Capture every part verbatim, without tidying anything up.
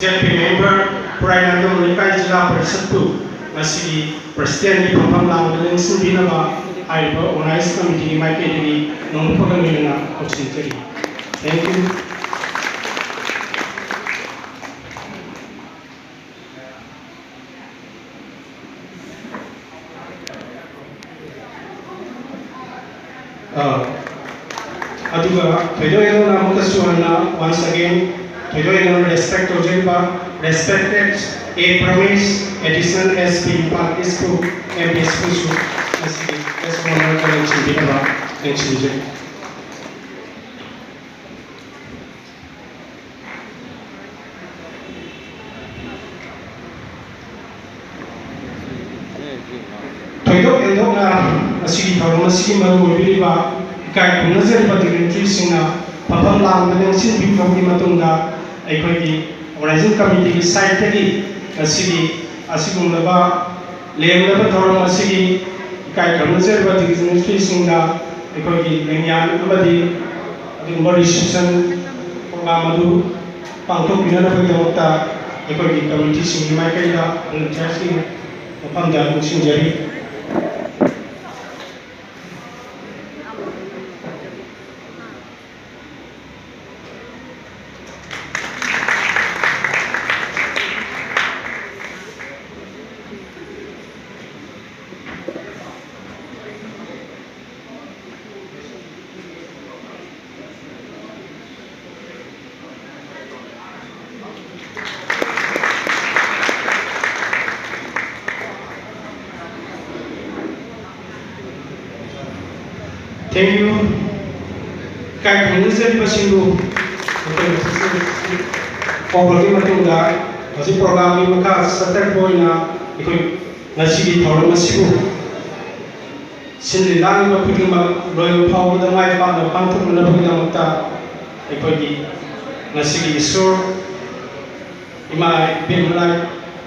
Z ꯄꯤ member, ꯈꯨꯔꯥꯏ ꯅꯥꯏꯇꯣꯝ ꯂꯩꯀꯥꯏ ꯖꯤꯂꯥ ꯄꯔꯤꯁꯠꯄꯨ ꯉꯁꯤꯒꯤ ꯄ꯭ꯔꯁꯤꯗꯦꯟꯒꯤ ꯐꯝꯐꯝ ꯂꯥꯡꯗ ꯂꯦꯡꯁꯤꯟꯕꯤꯅꯕ ꯍꯥꯏꯔꯤꯕ ꯑꯣꯔꯒꯅꯥꯏꯖ ꯀꯃꯤꯇꯤꯒꯤ ꯃꯥꯏꯀꯩꯗꯒꯤ ꯅꯣꯡꯃ ꯐꯒꯜ ꯑꯣꯏꯅ ꯀꯧꯁꯤꯟꯖꯔꯤ꯫ Thank you꯫ ꯑꯥ, ꯑꯗꯨꯒ ꯊꯣꯏꯗꯣꯛ ꯍꯦꯟꯗꯣꯛꯅ ꯑꯃꯨꯛꯀꯁꯨ ꯍꯟꯅ once again ꯊꯣꯏꯗꯣꯛ ꯍꯦꯟꯗꯣꯛꯅ respect ꯇꯧꯖꯔꯤꯕ respected A Pramesh, Additional S P Imphal East ꯄꯨ, M P S ꯄꯨꯁꯨ ꯉꯁꯤꯒꯤ guest of honour ꯗ ꯂꯦꯡꯁꯤꯟꯕꯤꯅꯕ ꯂꯦꯡꯁꯤꯟꯖꯔꯤ꯫ ꯊꯣꯏꯗꯣꯛ ꯍꯦꯟꯗꯣꯛꯅ ꯃꯁꯤꯒꯤ ꯊꯧꯔꯝ ꯑꯁꯤꯒꯤ ꯃꯔꯨ ꯑꯣꯏꯕꯤꯔꯤꯕ ꯏꯀꯥꯏ ꯈꯨꯝꯅꯖꯔꯤꯕ dignitary ꯁꯤꯡꯅ ꯐꯝꯐꯝ ꯂꯥꯡꯗ ꯂꯦꯡꯁꯤꯟꯕꯤꯈ꯭ꯔꯕꯒꯤ ꯃꯇꯨꯡꯗ, ꯑꯩꯈꯣꯏꯒꯤ organizing committee ꯒꯤ side ꯇꯒꯤ ꯉꯁꯤꯒꯤ ꯑꯁꯤꯒꯨꯝꯂꯕ ꯂꯦꯝꯂꯕ ꯊꯧꯔꯝ ꯑꯁꯤꯒꯤ ꯏꯀꯥꯏ ꯈꯨꯝꯅꯖꯔꯤꯕ dignitary ꯁꯤꯡꯗ ꯑꯩꯈꯣꯏꯒꯤ ꯂꯦꯡꯌꯥꯟ ꯑꯃꯗꯤ ꯑꯗꯨꯒꯨꯝꯕ reception program ꯑꯗꯨ ꯄꯥꯡꯊꯣꯛꯄꯤꯅꯅꯕꯒꯤꯗꯃꯛꯇ ꯑꯩꯈꯣꯏꯒꯤ committee ꯁꯤꯡꯒꯤ ꯃꯥꯏꯀꯩꯗ volunteers ꯀꯤ ꯃꯐꯝꯗ ꯅꯤꯡꯁꯤꯡꯖꯔꯤ꯫ Thank you꯫ ꯏꯀꯥꯏ ꯈꯨꯝꯅꯖꯔꯤꯕꯁꯤꯡꯕꯨ ꯃꯈꯣꯏꯅ ꯀꯧꯈ꯭ꯔꯕꯒꯤ ꯃꯇꯨꯡꯗ, ꯍꯧꯖꯤꯛ program ꯒꯤ ꯃꯈꯥ ꯆꯠꯊꯔꯛꯄ ꯑꯣꯏꯅ ꯑꯩꯈꯣꯏ ꯉꯁꯤꯒꯤ ꯊꯧꯔꯝ ꯑꯁꯤꯕꯨ ꯁꯤꯜꯂꯤ ꯂꯥꯡꯂꯤꯕ ꯈꯨꯗꯤꯡꯃꯛ ꯂꯣꯏꯕ ꯐꯥꯎꯕꯗ ꯃꯥꯏ ꯄꯥꯛꯅ ꯄꯥꯡꯊꯣꯛꯅꯅꯕꯒꯤꯗꯃꯛꯇ ꯑꯩꯈꯣꯏꯒꯤ ꯉꯁꯤꯒꯤ ꯏꯁꯣꯔ ꯏꯃꯥ ꯏꯕꯦꯝꯃ ꯂꯥꯏ,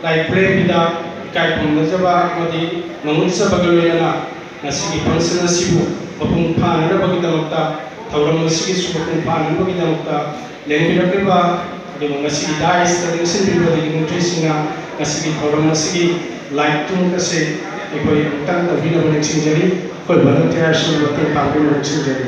ꯂꯥꯏ ꯈꯨꯔꯦꯝꯕꯤꯗ ꯏꯀꯥꯏ ꯈꯨꯝꯅꯖꯕ ꯑꯃꯗꯤ ꯅꯣꯡꯑꯣꯛꯆꯕꯒ ꯂꯣꯏꯅꯅ ꯉꯁꯤꯒꯤ function ꯑꯁꯤꯕꯨ ꯃꯄꯨꯡ ꯐꯥꯅꯅꯕꯒꯤꯗꯃꯛꯇ, ꯊꯧꯔꯝ ꯑꯁꯤꯒꯤꯁꯨ ꯃꯄꯨꯡ ꯐꯥꯅꯅꯕꯒꯤꯗꯃꯛꯇ ꯂꯦꯡꯕꯤꯔꯛꯂꯤꯕ ꯑꯗꯨꯒ ꯉꯁꯤꯒꯤ ꯗꯥꯏꯁꯇ ꯂꯦꯡꯁꯤꯟꯕꯤꯔꯤꯕ ꯗꯤꯒꯅꯤꯇꯔꯤꯁꯤꯡꯅ ꯉꯁꯤꯒꯤ ꯊꯧꯔꯝ ꯑꯁꯤꯒꯤ ꯂꯥꯏꯠ ꯇꯨꯝ ꯑꯁꯤ ꯑꯩꯈꯣꯏ ꯑꯃꯨꯛꯇꯪ ꯇꯧꯕꯤꯅꯕ ꯅꯤꯡꯁꯤꯡꯖꯔꯤ꯫ ꯑꯩꯈꯣꯏ ꯚꯣꯂꯨꯟꯇꯤꯌꯔꯁꯤꯡ ꯃꯇꯦꯡ ꯄꯥꯡꯕꯤꯅꯕ ꯅꯤꯡꯁꯤꯡꯖꯔꯤ꯫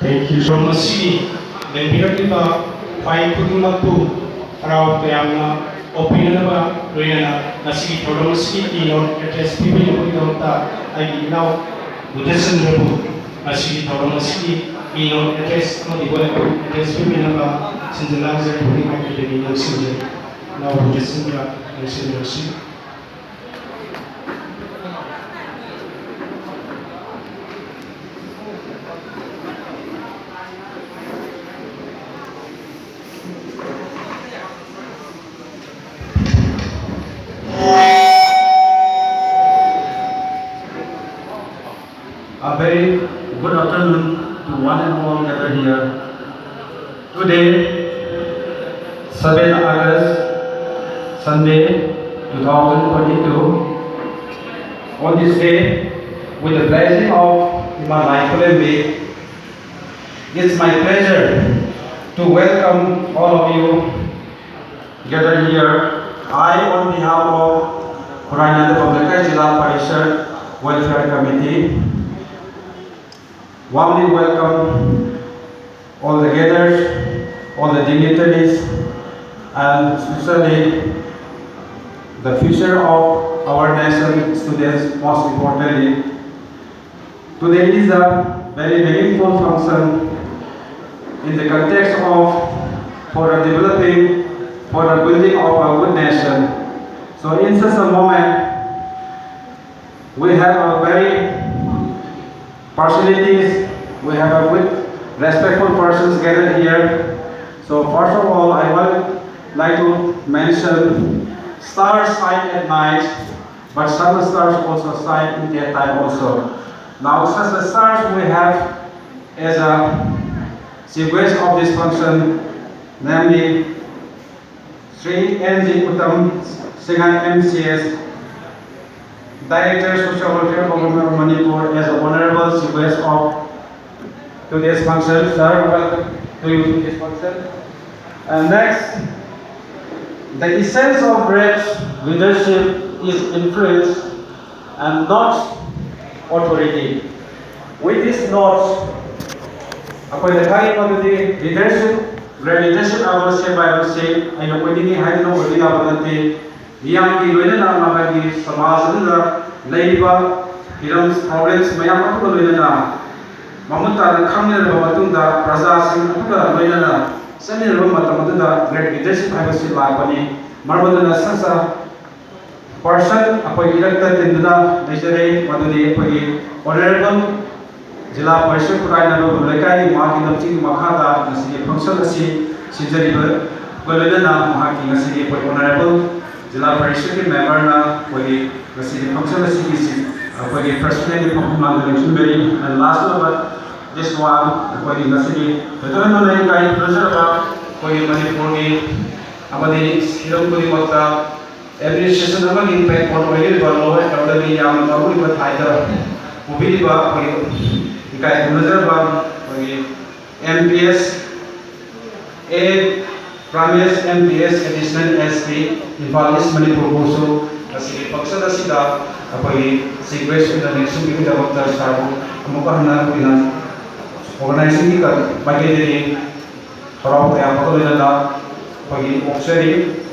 Thank you so much꯫ ꯃꯁꯤꯒꯤ ꯂꯦꯡꯕꯤꯔꯛꯂꯤꯕ ꯈ꯭ꯋꯥꯏ ꯈꯨꯗꯤꯡꯃꯛꯄꯨ ꯍꯔꯥꯎ ꯇꯌꯥꯝꯅ ꯑꯣꯛꯄꯤꯅꯅꯕ ꯂꯣꯏꯅꯅ ꯉꯁꯤꯒꯤ ꯊꯧꯔꯝ ꯑꯁꯤꯒꯤ keynote address ꯄꯤꯕꯤꯅꯕꯒꯤꯗꯃꯛꯇ ꯑꯩꯒꯤ ꯏꯅꯥꯎ ꯕꯨꯙꯆꯟꯗ꯭ꯔꯕꯨ ꯉꯁꯤꯒꯤ ꯊꯧꯔꯝ ꯑꯁꯤꯒꯤ keynote address ꯑꯃꯗꯤ welcome address ꯄꯤꯕꯤꯅꯕ ꯁꯤꯟꯖ ꯂꯥꯡꯖ ꯄꯨꯛꯅꯤꯡ ꯍꯥꯏꯕꯗꯒꯤ ꯅꯤꯡꯁꯤꯡꯖꯔꯤ꯫ ꯏꯅꯥꯎ Budhachandra ꯅꯤꯡꯁꯤꯡꯖꯔꯁꯤ꯫ A very good afternoon to one and all gathered here. Today, seventh August, Sunday, two thousand twenty-two, on this day, with the blessing of Imam Laikulembe, it's my pleasure to welcome all of you gathered here. I, on behalf of Khurainada Pamlekai Jila Parishad Welfare Committee, warmly welcome all the gatherers all the dignitaries, and especially the future of our nation students, most importantly. Today is a very meaningful function in the context of for the developing, for the building of a good nation. So in such a moment, we have a very personalities, we have a good respectful persons gathered here. So first of all, I would like to mention stars shine at night, but some stars also shine in daytime also. Now such a stars we have as a chief guest of this function, namely Shri N G Uttam Singha M C S, Director Social Welfare Government of Manipur as the Honorable chief guest of today's function. Sir, welcome to you to this function. And next, the essence of great leadership is influence and not authority. With this note, ꯑꯩꯈꯣꯏꯅ ꯈꯪꯉꯤ ꯃꯗꯨꯗꯤ leadership, great leadership ꯑꯃ ꯁꯦꯝꯕ ꯍꯥꯏꯕꯁꯤ ꯑꯩꯅ ꯑꯣꯏꯅꯤꯡꯉꯤ ꯍꯥꯏꯗꯨꯅ ꯑꯣꯏꯕ ꯌꯥꯕ ꯅꯠꯇꯦ꯫ ꯃꯤꯌꯥꯝꯒꯤ ꯂꯣꯏꯅꯅ ꯃꯥꯒꯤ ꯁꯃꯥꯖ ꯑꯗꯨꯗ ꯂꯩꯔꯤꯕ ꯍꯤꯔꯝ problems ꯃꯌꯥꯝ ꯑꯗꯨꯒ ꯂꯣꯏꯅꯅ ꯃꯃꯨꯠ ꯇꯥꯅ ꯈꯪꯅꯔꯕ ꯃꯇꯨꯡꯗ ꯄ꯭ꯔꯖꯥꯁꯤꯡ ꯑꯗꯨꯒ ꯂꯣꯏꯅꯅ ꯆꯠꯃꯤꯟꯅꯔꯕ ꯃꯇꯝ ꯑꯗꯨꯗ great leadership ꯍꯥꯏꯕꯁꯤ ꯂꯥꯛꯄꯅꯤ꯫ ꯃꯔꯝ ꯑꯗꯨꯅ such a person ꯑꯩꯈꯣꯏ ꯏꯔꯛꯇ ꯇꯤꯟꯗꯨꯅ ꯂꯩꯖꯔꯦ, ꯃꯗꯨꯗꯤ ꯑꯩꯈꯣꯏꯒꯤ Honorable ꯖꯤꯂꯥ ꯄꯔꯤꯁꯠ ꯈꯨꯔꯥꯏ ꯅꯥꯏꯔꯣꯝ ꯂꯩꯀꯥꯏꯒꯤ ꯃꯍꯥꯛꯀꯤ ꯂꯝꯖꯤꯡꯒꯤ ꯃꯈꯥꯗ ꯉꯁꯤꯒꯤ function ꯑꯁꯤ ꯁꯤꯟꯖꯔꯤꯕꯒ ꯂꯣꯏꯅꯅ ꯃꯍꯥꯛꯀꯤ ꯉꯁꯤꯒꯤ ꯑꯩꯈꯣꯏ Honorable ꯖꯤꯂꯥ ꯄꯔꯤꯁꯠꯀꯤ memberꯅ ꯑꯩꯈꯣꯏꯒꯤ ꯉꯁꯤꯒꯤ function ꯑꯁꯤꯒꯤ ꯁꯤ ꯑꯩꯈꯣꯏꯒꯤ personally ꯃꯐꯝ ꯃꯥꯡꯗ ꯂꯦꯡꯁꯤꯟꯕꯤꯔꯤ꯫ And last but this one, ꯑꯩꯈꯣꯏꯒꯤ ꯉꯁꯤꯒꯤ ꯊꯣꯏꯗꯣꯛ ꯍꯦꯟꯗꯣꯛꯅ ꯏꯀꯥꯏ ꯈꯨꯝꯅꯖꯔꯕ ꯑꯩꯈꯣꯏꯒꯤ ꯃꯅꯤꯄꯨꯔꯒꯤ ꯑꯃꯗꯤ ꯍꯤꯔꯝ ꯈꯨꯗꯤꯡꯃꯛꯇ administration ꯑꯃꯒꯤ backbone ꯑꯣꯏꯔꯤꯕ law and orderꯒꯤ ꯌꯥꯝꯅ ꯃꯔꯨꯑꯣꯏꯕ ꯊꯥꯏꯗ ꯄꯨꯕꯤꯔꯤꯕ ꯑꯩꯈꯣꯏꯒꯤ ꯏꯀꯥꯏ ꯈꯨꯝꯅꯖꯔꯕ ꯑꯩꯈꯣꯏꯒꯤ M P S A ꯄ꯭ꯔꯥꯃꯦꯁ, M P S, Additional S P, Imphal ꯏꯁ ꯃꯅꯤꯄꯨꯔꯕꯨꯁꯨ ꯉꯁꯤꯒꯤ function ꯑꯁꯤꯗ ꯑꯩꯈꯣꯏꯒꯤ chief guest ꯑꯣꯏꯅ ꯅꯤꯡꯁꯤꯡꯕꯤꯕꯒꯤꯗꯃꯛꯇ sirꯕꯨ ꯑꯃꯨꯛꯀ ꯍꯟꯅ ꯑꯩꯈꯣꯏꯅ organizingꯒꯤ ꯃꯥꯏꯀꯩꯗꯒꯤ ꯍꯔꯥꯎ ꯇꯌꯥꯝꯕꯒ ꯂꯣꯏꯅꯅ ꯑꯩꯈꯣꯏꯒꯤ ꯑꯣꯛꯆꯔꯤ꯫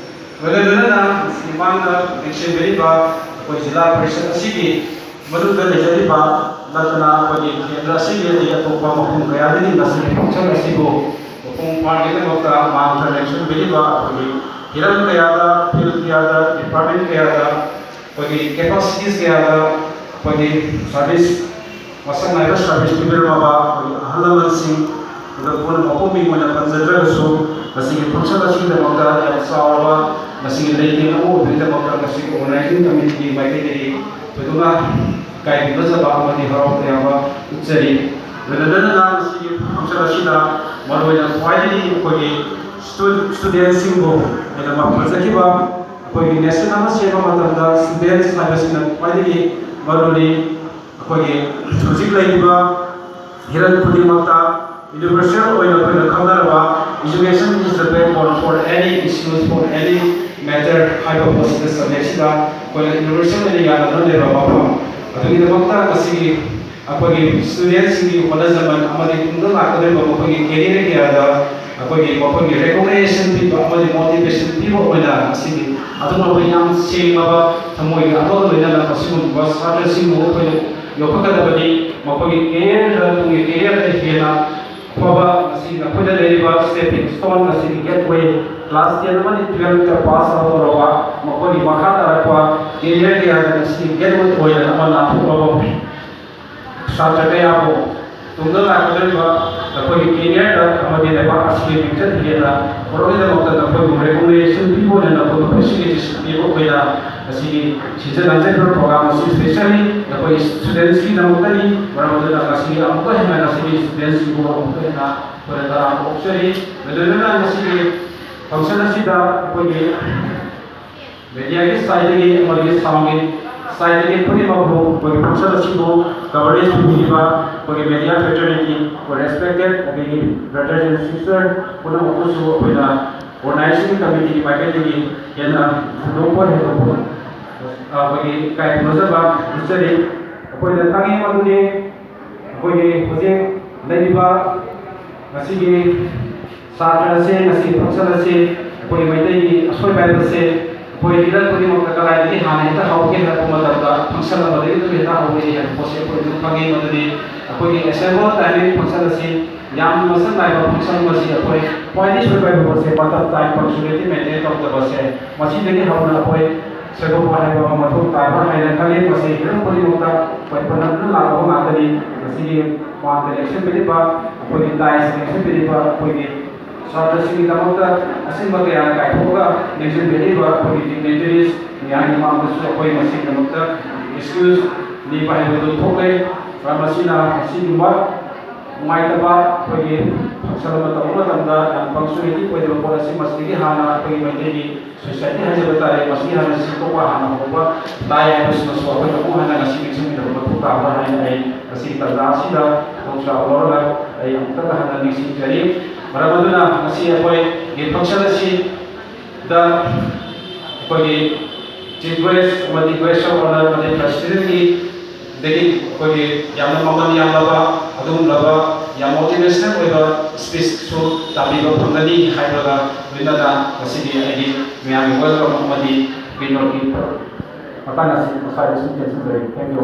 ꯂꯣꯏꯅ ꯂꯣꯏꯅꯅ ꯃꯃꯥꯡꯗ ꯂꯦꯡꯁꯤꯟꯕꯤꯔꯤꯕ ꯑꯩꯈꯣꯏ ꯖꯤꯂꯥ ꯄꯔꯤꯁꯠ ꯑꯁꯤꯒꯤ ꯃꯅꯨꯡꯗ ꯂꯩꯖꯔꯤꯕ ꯅꯠꯇꯅ ꯑꯩꯈꯣꯏꯒꯤ ꯀꯦꯟꯗ꯭ꯔ ꯑꯁꯤꯒꯤ ꯑꯇꯩ ꯑꯇꯣꯞꯄ ꯃꯐꯝ ꯀꯌꯥꯗꯒꯤ ꯉꯁꯤꯒꯤ function ꯑꯁꯤꯕꯨ ꯃꯄꯨꯡ ꯐꯥꯍꯟꯕꯒꯤꯗꯃꯛꯇ ꯃꯥꯡꯗ ꯂꯦꯡꯁꯤꯟꯕꯤꯔꯤꯕ ꯑꯩꯈꯣꯏꯒꯤ ꯍꯤꯔꯝ ꯀꯌꯥꯗ, field ꯀꯌꯥꯗ, department ꯀꯌꯥꯗ ꯑꯩꯈꯣꯏꯒꯤ capacities ꯀꯌꯥꯗ ꯑꯩꯈꯣꯏꯒꯤ service, ꯃꯁꯛ ꯅꯥꯏꯕ service ꯄꯤꯕꯤꯔꯝꯃꯕ ꯑꯩꯈꯣꯏꯒꯤ ꯑꯍꯜ ꯂꯃꯟꯁꯤꯡ, ꯑꯗꯨꯒ ꯄꯨꯝꯅꯃꯛꯄꯨ ꯃꯤꯡ ꯑꯣꯏꯅ ꯄꯟꯖꯗ꯭ꯔꯒꯁꯨ, ꯉꯁꯤꯒꯤ function ꯑꯁꯤꯒꯤꯗꯃꯛꯇ ꯌꯥꯝ ꯆꯥꯎꯔꯕ ꯉꯁꯤꯒꯤ ꯂꯩꯇꯦꯡ ꯑꯃ ꯑꯣꯏꯕꯒꯤꯗꯃꯛꯇ ꯉꯁꯤꯒꯤ organizing committeeꯒꯤ ꯃꯥꯏꯀꯩꯗꯒꯤ ꯊꯣꯏꯗꯣꯛꯅ ꯏꯀꯥꯏ ꯈꯨꯝꯅꯖꯕ ꯑꯃꯗꯤ ꯍꯔꯥꯎ ꯇꯌꯥꯝꯕ ꯎꯠꯆꯔꯤ꯫ ꯂꯣꯏꯅ ꯂꯣꯏꯅꯅ ꯉꯁꯤꯒꯤ function ꯑꯁꯤꯗ ꯃꯔꯨꯑꯣꯏꯅ ꯈ꯭ꯋꯥꯏꯗꯒꯤ ꯑꯩꯈꯣꯏꯒꯤ stu-, studentꯁꯤꯡꯕꯨ ꯑꯩꯅ ꯃꯥꯡ ꯐꯖꯈꯤꯕ ꯑꯩꯈꯣꯏꯒꯤ nation ꯑꯃ ꯁꯦꯝꯕ ꯃꯇꯝꯗ students ꯍꯥꯏꯕꯁꯤꯅ ꯈ꯭ꯋꯥꯏꯗꯒꯤ ꯃꯔꯨꯅꯤ꯫ ꯑꯩꯈꯣꯏꯒꯤ ꯍꯧꯖꯤꯛ ꯂꯩꯔꯤꯕ ꯍꯤꯔꯝ ꯈꯨꯗꯤꯡꯃꯛꯇ universal ꯑꯣꯏꯅ ꯑꯩꯈꯣꯏꯅ ꯈꯪꯅꯔꯕ education is the backbone for any issues, for any matter ꯍꯥꯏꯕ ꯄꯣꯠꯁꯤꯗ subjectꯁꯤꯗ ꯑꯩꯈꯣꯏꯅ universal ꯑꯣꯏꯅ ꯌꯥꯅꯗꯨꯅ ꯂꯩꯔꯕ ꯃꯐꯝ ꯑꯗꯨꯒꯤꯗꯃꯛꯇ ꯉꯁꯤꯒꯤ ꯑꯩꯈꯣꯏꯒꯤ studentꯁꯤꯡꯒꯤ ꯍꯣꯠꯅꯖꯃꯟ ꯑꯃꯗꯤ ꯇꯨꯡꯗ ꯂꯥꯛꯀꯗꯧꯔꯤꯕ ꯃꯈꯣꯏꯒꯤ career ꯀꯌꯥꯗ ꯑꯩꯈꯣꯏꯒꯤ ꯃꯈꯣꯏꯒꯤ recognition ꯄꯤꯕ ꯑꯃꯗꯤ motivation ꯄꯤꯕ ꯑꯣꯏꯅ ꯉꯁꯤꯒꯤ ꯑꯗꯨꯒꯨꯝꯂꯕ ꯌꯥꯝ ꯁꯦꯡꯂꯕ ꯊꯃꯣꯏꯒꯤ ꯑꯔꯣꯟ ꯂꯣꯏꯅꯅ ꯃꯁꯤꯒꯨꯝꯕ ꯁꯥꯇ꯭ꯔꯁꯤꯡꯕꯨ ꯑꯩꯈꯣꯏꯅ ꯌꯣꯛꯈꯠꯀꯗꯕꯅꯤ꯫ ꯃꯈꯣꯏꯒꯤ careerꯗ, ꯇꯨꯡꯒꯤ careerꯗ ꯍꯦꯟꯅ ꯑꯐꯕ ꯉꯁꯤ ꯅꯈꯣꯏꯗ ꯂꯩꯔꯤꯕ stepping stone, ꯉꯁꯤꯒꯤ gateway, class ten ꯑꯃꯗꯤ twelfth pass out ꯇꯧꯔꯕ ꯃꯈꯣꯏꯒꯤ ꯃꯈꯥ ꯇꯥꯔꯛꯄ career ꯀꯌꯥꯗ ꯉꯁꯤ gateway ꯑꯣꯏꯅ ꯑꯃ ꯂꯥꯟꯊꯣꯛꯂꯕ ꯁꯥꯇ꯭ꯔ ꯀꯌꯥꯕꯨ ꯇꯨꯡꯗ ꯂꯥꯛꯀꯗꯧꯔꯤꯕ ꯅꯈꯣꯏꯒꯤ careerꯗ ꯑꯃꯗꯤ ꯂꯩꯕꯥꯛ ꯑꯁꯤꯒꯤ ꯃꯤꯡꯆꯠ ꯍꯦꯟꯅ ꯄꯨꯔꯛꯅꯕꯒꯤꯗꯃꯛꯇ ꯅꯈꯣꯏꯕꯨ recognition ꯄꯤꯕ ꯑꯣꯏꯅ, ꯅꯈꯣꯏꯕꯨ facilities ꯄꯤꯕ ꯑꯣꯏꯅ ꯉꯁꯤꯒꯤ ꯁꯤꯖꯟ ꯅꯥꯏꯟ program ꯑꯁꯤ specially ꯅꯈꯣꯏ studentsꯀꯤꯗꯃꯛꯇꯅꯤ꯫ ꯃꯔꯝ ꯑꯗꯨꯅ ꯉꯁꯤꯒꯤ ꯑꯃꯨꯛꯀ ꯍꯦꯟꯅ ꯉꯁꯤꯒꯤ studentsꯁꯤꯡꯕꯨ ꯑꯃꯨꯛꯀ ꯍꯦꯟꯅ ꯑꯩꯈꯣꯏꯅ ꯇꯔꯥꯝꯅ ꯑꯣꯛꯆꯔꯤ꯫ ꯂꯣꯏꯅꯅ ꯉꯁꯤꯒꯤ function ꯑꯁꯤꯗ ꯑꯩꯈꯣꯏꯒꯤ mediaꯒꯤ sideꯗꯒꯤ ꯑꯃꯗꯤ soundꯒꯤ sideꯗꯒꯤ ꯄꯨꯝꯅꯃꯛꯄꯨ ꯑꯩꯈꯣꯏꯒꯤ function ꯑꯁꯤꯕꯨ coverage ꯄꯤꯕꯤꯔꯤꯕ ꯑꯩꯈꯣꯏꯒꯤ media fraternity, ꯑꯩꯈꯣꯏ respected ꯑꯩꯈꯣꯏꯒꯤ brothers and sisters ꯄꯨꯝꯅꯃꯛꯄꯨꯁꯨ ꯑꯩꯈꯣꯏꯅ organizing committeeꯒꯤ ꯃꯥꯏꯀꯩꯗꯒꯤ ꯍꯦꯟꯅ ꯊꯣꯏꯗꯣꯛꯄ ꯍꯦꯟꯗꯣꯛꯄ ꯑꯩꯈꯣꯏꯒꯤ ꯏꯀꯥꯏ ꯈꯨꯝꯅꯖꯕ ꯎꯠꯆꯔꯤ꯫ ꯑꯩꯈꯣꯏꯅ ꯈꯪꯉꯤ ꯃꯗꯨꯗꯤ ꯑꯩꯈꯣꯏꯒꯤ ꯍꯧꯖꯤꯛ ꯂꯩꯔꯤꯕ ꯉꯁꯤꯒꯤ ꯁꯥꯇ꯭ꯔ ꯑꯁꯤ ꯉꯁꯤ ꯐꯪꯁꯟ ꯑꯁꯤ ꯑꯩꯈꯣꯏ ꯃꯩꯇꯩꯒꯤ ꯑꯁꯣꯏꯕ ꯍꯥꯏꯕꯁꯦ ꯑꯩꯈꯣꯏ ꯏꯔꯝ ꯈꯨꯗꯤꯡꯃꯛꯇ ꯀꯗꯥꯏꯗꯒꯤ ꯍꯥꯟꯅ ꯍꯦꯛꯇ ꯍꯧꯒꯦ ꯍꯥꯏꯔꯛꯄ ꯃꯇꯝꯗ ꯐꯪꯁꯟ ꯑꯃꯗꯒꯤ ꯑꯗꯨꯝ ꯍꯦꯛꯇ ꯍꯧꯔꯛꯏ ꯍꯥꯏꯕ ꯄꯣꯠꯁꯤ ꯑꯩꯈꯣꯏ ꯑꯗꯨꯝ ꯈꯪꯉꯤ꯫ ꯃꯗꯨꯗꯤ ꯑꯩꯈꯣꯏꯒꯤ ꯑꯦꯁꯦꯝꯕꯜ ꯇꯥꯏꯃꯤꯡ ꯐꯪꯁꯟ ꯑꯁꯤ ꯌꯥꯝꯅ ꯃꯁꯛ ꯅꯥꯏꯕ ꯐꯪꯁꯟ ꯑꯃ ꯑꯁꯤ ꯑꯩꯈꯣꯏ ꯈ꯭ꯋꯥꯏꯗꯒꯤ ꯁꯣꯏꯕ ꯍꯥꯏꯕ ꯄꯣꯠꯁꯦ ꯃꯇꯝ ꯇꯥꯏ ꯄꯪꯆꯨꯂꯦꯇꯤ ꯃꯦꯟꯇꯦꯟ ꯇꯧꯗꯕꯁꯦ ꯃꯁꯤꯗꯒꯤ ꯍꯧꯅ ꯑꯩꯈꯣꯏ ꯁꯣꯏꯗꯣꯛꯄ ꯍꯥꯏꯕ ꯑꯃ ꯃꯊꯧ ꯇꯥꯕ꯭ꯔꯥ ꯍꯥꯏꯅ ꯈꯜꯂꯤ꯫ ꯃꯁꯤ ꯍꯤꯔꯝ ꯈꯨꯗꯤꯡꯃꯛꯇ ꯑꯩꯈꯣꯏ ꯄꯨꯟꯅ ꯂꯥꯛꯂꯕ ꯉꯥꯛꯇꯅꯤ꯫ ꯉꯁꯤꯒꯤ ꯃꯥꯡꯗ ꯂꯦꯡꯁꯤꯟꯕꯤꯔꯤꯕ ꯑꯩꯈꯣꯏꯒꯤ ꯇꯥꯏꯁ ꯂꯦꯡꯁꯤꯟꯕꯤꯔꯤꯕ ꯑꯩꯈꯣꯏꯒꯤ ꯁꯥꯇ꯭ꯔꯁꯤꯡꯒꯤꯗꯃꯛꯇ ꯑꯁꯤꯟꯕ ꯀꯌꯥ ꯀꯥꯏꯊꯣꯛꯑꯒ ꯂꯦꯡꯁꯤꯟꯕꯤꯔꯤꯕ ꯑꯩꯈꯣꯏꯒꯤ ꯗꯤꯒꯅꯦꯇꯔꯤꯁ ꯃꯌꯥꯝꯒꯤ ꯃꯥꯡꯗꯁꯨ ꯑꯩꯈꯣꯏ ꯃꯁꯤꯒꯤꯗꯃꯛꯇ ꯑꯦꯛꯁꯀ꯭ꯌꯨꯁ ꯅꯤꯕ ꯍꯥꯏꯕꯗꯨ ꯊꯣꯛꯂꯦ꯫ ꯃꯔꯝ ꯑꯁꯤꯅ ꯑꯁꯤꯒꯨꯝꯕ ꯅꯨꯡꯉꯥꯏꯇꯕ ꯑꯩꯈꯣꯏꯒꯤ ꯐꯪꯁꯟ ꯑꯃ ꯇꯧꯕ ꯃꯇꯝꯗ ꯌꯥꯝ ꯄꯪꯆꯨꯂꯦꯇꯤ ꯑꯣꯏꯗꯕ ꯄꯣꯠ ꯑꯁꯤ ꯃꯁꯤꯗꯒꯤ ꯍꯥꯟꯅ ꯑꯩꯈꯣꯏꯒꯤ ꯃꯩꯇꯩꯒꯤ ꯁꯣꯁꯥꯏꯇꯤ ꯍꯥꯏꯖꯕ ꯇꯥꯔꯦ, ꯃꯁꯤ ꯍꯥꯟꯅ ꯁꯦꯝꯗꯣꯛꯄ ꯍꯥꯟꯅ ꯍꯧꯕ ꯇꯥꯏ ꯍꯥꯏꯕꯁꯤꯃꯁꯨ ꯑꯩꯈꯣꯏꯅ ꯑꯃꯨꯛ ꯍꯟꯅ ꯉꯁꯤ ꯅꯤꯡꯁꯤꯡꯃꯤꯟꯅꯕ ꯃꯊꯧ ꯇꯥꯕ꯭ꯔꯥ ꯍꯥꯏꯅ ꯑꯩ ꯉꯁꯤꯒꯤ ꯇꯥꯟꯖꯥ ꯑꯁꯤꯗ ꯈꯨꯗꯣꯡꯆꯥꯕ ꯂꯧꯔꯒ ꯑꯩ ꯑꯃꯨꯛꯇꯪꯒ ꯍꯟꯅ ꯅꯤꯡꯁꯤꯡꯖꯔꯤ꯫ ꯃꯔꯝ ꯑꯗꯨꯅ ꯉꯁꯤ ꯑꯩꯈꯣꯏꯒꯤ ꯐꯪꯁꯟ ꯑꯁꯤꯗ ꯑꯩꯈꯣꯏꯒꯤ ꯆꯤꯐ ꯒꯦꯁ ꯑꯃꯗꯤ ꯒꯦꯁ ꯑꯣꯐ ꯑꯣꯅꯔ ꯑꯃꯗꯤ ꯄ꯭ꯔꯁꯤꯗꯦꯟꯒꯤ ꯑꯗꯒꯤ ꯑꯩꯈꯣꯏꯒꯤ ꯌꯥꯝꯅ ꯃꯃꯜ ꯌꯥꯝꯂꯕ ꯑꯗꯨꯒꯨꯝꯂꯕ ꯌꯥꯝ ꯃꯣꯇꯤꯚꯦꯁꯅꯦꯜ ꯑꯣꯏꯕ ꯁ꯭ꯄꯤꯆꯁꯨ ꯇꯥꯕꯤꯕ ꯐꯪꯒꯅꯤ ꯍꯥꯏꯕꯒ ꯂꯣꯏꯅꯅ ꯉꯁꯤꯗꯤ ꯑꯩꯒꯤ ꯃꯌꯥꯝꯒꯤ ꯋꯦꯜꯀꯝ ꯑꯃꯗꯤ ꯀꯩꯅꯣꯒꯤ ꯃꯇꯥꯡ ꯑꯁꯤ ꯃꯁꯥꯒꯤ ꯁꯨꯝ ꯇꯦꯟꯁꯤꯟꯖꯔꯤ꯫ Thank you꯫